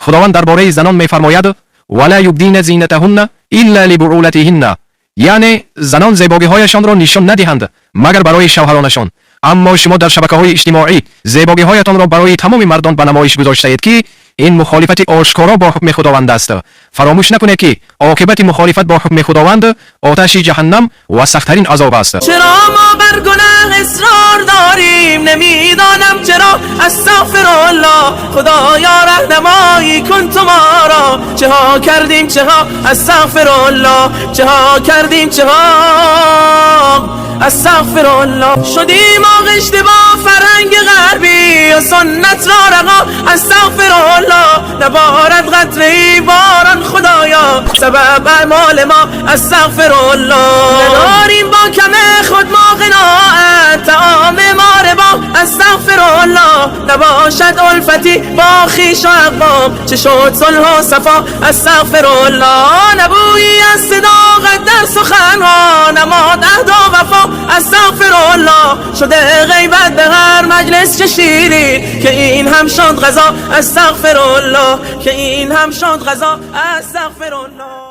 Худованд дар бораи занон мефармояд: ولا يبدين زينتهن إلا لبعولتهن, яъне занон зебогиҳояшонро нишон надиҳанд, магар барои шавҳаронашон. Аммо шумо дар шабакаҳои иҷтимоӣ зебогиҳоятонро барои тамоми мардон ба намоиш гузоштаед, ки ин мухолифати ошкоро бо ҳукми Худованд аст. Фаромӯш накунед, ки оқибати мухолифат бо ҳукми Худованд оташи ҷаҳаннам ва сахттарин азоб аст. چرا ما بر گناه اصرار داریم؟ نمیدانم چرا. استغفر الله. خدایا، رهنمایی کن تو ما را. چه ها کردیم، چه ها. استغفر الله. چه ها کردیم، چه ها. استغفر الله. شدیم آغشته با فرهنگ غربی و سنت را رها. استغفر الله. نبارد قطره ای باران، خدایا، سبب اعمال ما. استغفر الله. نداریم با کم خود ما قناعت، طعام ما ربا. استغفر الله. نباشد الفتی با خویش و اقوام، چه شد صلح و صفا؟ استغفر الله. نه بویی از صداقت در سخنها، نماند عهد و وفا. استغفر الله. شده غیبت به هر مجلس چه شیرین، که این هم شد قضا. استغفر الله. که این هم شد قضا. استغفر الله.